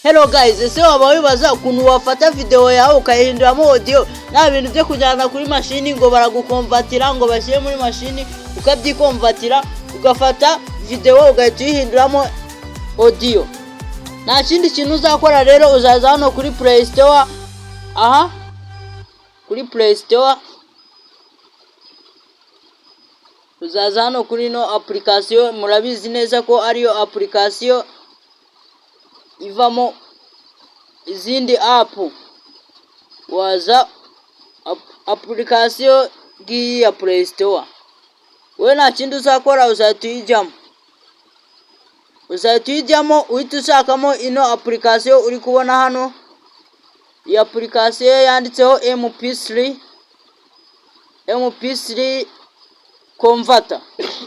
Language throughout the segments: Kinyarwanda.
Hello guys, ese waba wibaza ukuntu wafata video yawe ukayihinduramo audio, nta bintu byo kujyana kuri mashini ngo baragukonvatira, ngo bashyire muri mashini ukabyikonvatira, ugafata video ugahita uyihinduramo audio? Nta kindi kintu uzakora rero, uzaza hano kuri Play Store. Aha kuri Play Store uzaza hano kuri ino application. Murabizi neza ko ariyo application ivamo izindi app. Waza application ngiyi ya Play Store. Wowe nta kindi uzakora, uzahita uyijyamo, uzahita uyijyamo, uhita ushakamo ino application uri kubona hano. Iyi application yanditseho MP3, MP3 Converter,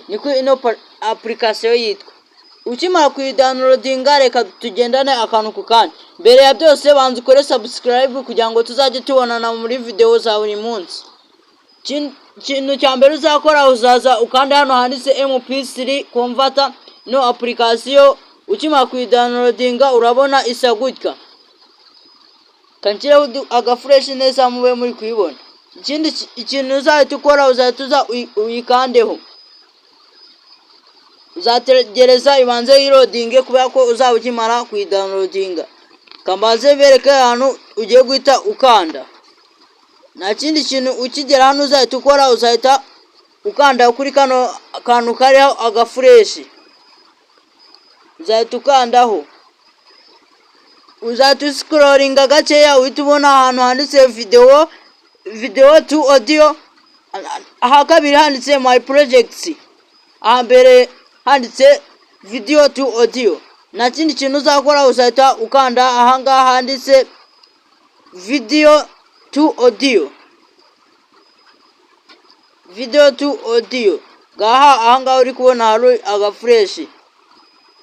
niko ino application yitwa. Ukimara kuyidownloadinga, reka tugendane akantu ku kandi. Mbere ya byose, banza ukore subscribe kugira ngo tuzajye tubonana muri video za buri munsi. Ikintu cya mbere uzakora, uzaza ukanda hano handitse MP3 Converter. Ino application ukimara kuyidownloadinga, urabona isa gutya. Kanshyireho agaflèche neza mube muri kuyibona. Ikindi ikintu uzahita ukora, uzahita uza uyikandeho, uzategereza ibanze yiloadinge kubera ko uzaba ukimara kuyidownloadinga. Kambaze bereke ahantu ugiye guhita ukanda. Nta kindi kintu, ukigera hano uzahita ukora, uzahita ukanda kuri kano kantu kariho agaflèche. Uzahita ukandaho, uzahita uscrollinga gakeya, uhita ubona ahantu handitse video, video to audio. Aha kabiri handitse "My projects", aha mbere handitse "Video to audio". Nta kindi kintu uzakora, uzahita ukanda ahangaha handitse "Video to audio". Video to audio ngaha, ahangaha uri kubona hari agaflèche,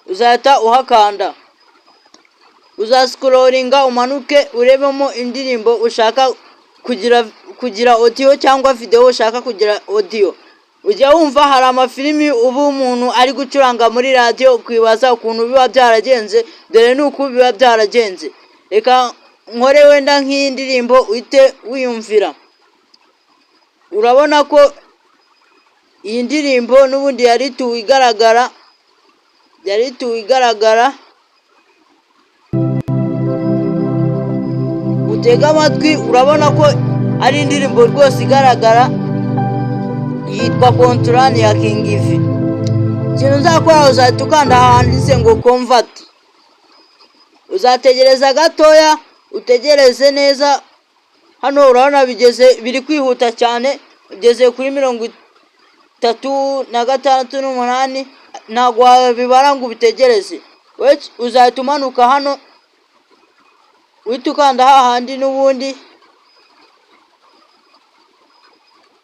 uzahita uhakanda. Uzascrollinga umanuke, urebemo indirimbo ushaka kugira audio cyangwa video ushaka kugira audio. Ujya wumva hari amafilimi uba umuntu ari gucuranga muri radiyo, ukibaza ukuntu biba byaragenze. Dore ni uku biba byaragenze. Reka nkore wenda nk'iyi ndirimbo, uhite wiyumvira. Urabona ko iyi ndirimbo n'ubundi yari ituwe igaragara, yari ituwe igaragara. Utege amatwi, urabona ko ari indirimbo rwose igaragara, yitwa Konturani ya King V. Ikintu uzakora, uzahita ukanda handitse ngo "Convert". Uzategereza gatoya, utegereze neza. Hano urabona bigeze, biri kwihuta cyane, ugeze kuri 36 n'umunani. Ntabwo wabibara ngo ubitegereze. Uzahita umanuka hano, uhita ukanda hahandi n'ubundi.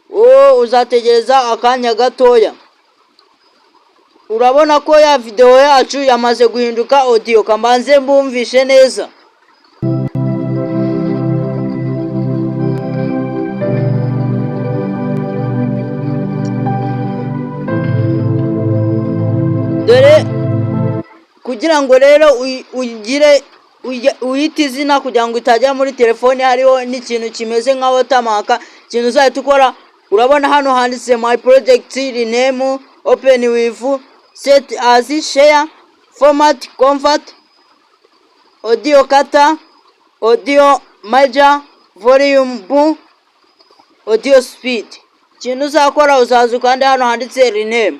Wowe uzategereza akanya gatoya. Urabona ko ya videwo yacu yamaze guhinduka audio. Kambanze mbumvishe neza. Dore kugira ngo rero ugire uyite izina, kugira ngo itajya muri telefone hariho n'ikintu kimeze nka watermark, ikintu uzahita ukora, urabona hano handitse "My project", "Rename", "Open with", "Set as", "Share", "Format", "Convert", "Audio cutter", "Audio merger", "Volume", "Audio speed". Ikintu uzakora, uzaza ukande hano handitse "Rename".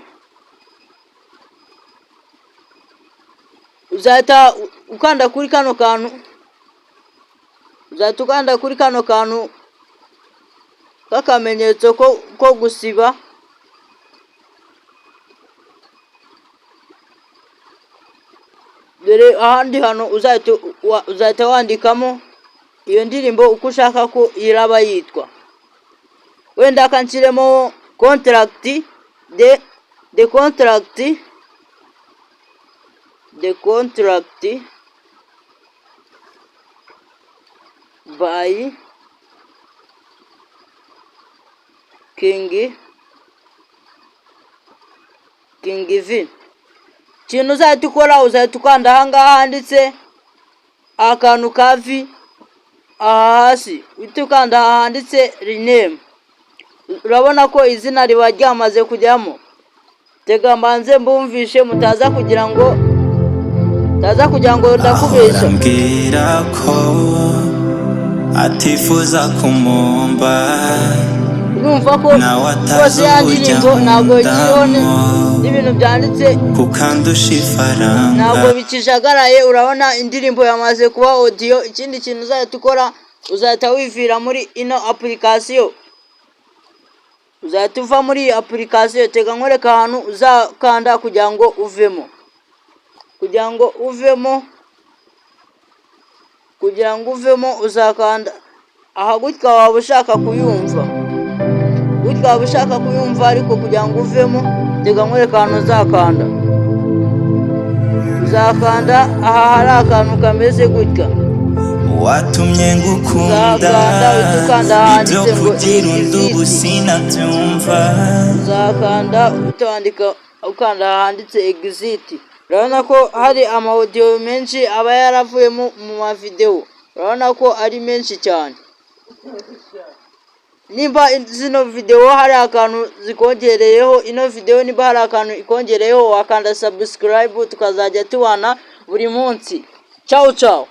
Uzahita ukanda kuri kano kantu, uzahita ukanda kuri kano kantu k'akamenyetso ko gusiba. Dore ahandi hantu uzahita wandikamo iyo ndirimbo uko ushaka ko iraba yitwa. Wenda kanshyiremo contract, the contract, The Contract by King V. Ikintu uzahita ukora, uzahita ukanda ahangaha handitse Akantu ka V aha hasi, uhite ukanda aha handitse rename. Urabona ko izina riba ryamaze kujyamo. Tega mbanze mbumvishe, mutaza kugira ngo ndakubeshya. Ambwira ko atifuza kumumba. Urumva ko Nawe atazi rwose ya uburyo ndirimbo ntabwo ikiriho ankundamo. n'ibintu byanditse. Kuko andusha ifaranga. Ntabwo bikijagaraye. Urabona indirimbo yamaze kuba audio. Ikindi kintu uzahita ukora, uzahita wivira muri ino application, uzahita uva muri iyi application. Tega nkwereka ahantu uzakanda kugira ngo uvemo. Kugira ngo uvemo, uzakanda aha gutya. Waba ushaka kuyumva gutya, waba ushaka kuyumva, ariko kugira ngo uvemo, tega nkwereka ahantu uzakanda. Uzakanda aha hari akantu kameze gutya. Watumye ngukunda. Uzakanda, uhite ukanda Ibyo ahanditse ngo kugira undi ubu exit. sinabyumva. Uzakanda, uhite wandika, ukanda ahanditse exit. Urabona ko hari ama audio menshi aba yaravuyemo mu mavidewo. Urabona ko ari menshi cyane. Nimba zino videwo hari akantu zikongereyeho, ino videwo nimba hari akantu ikongereyeho, wakanda subscribe tukazajya tubana buri munsi. Ciao ciao.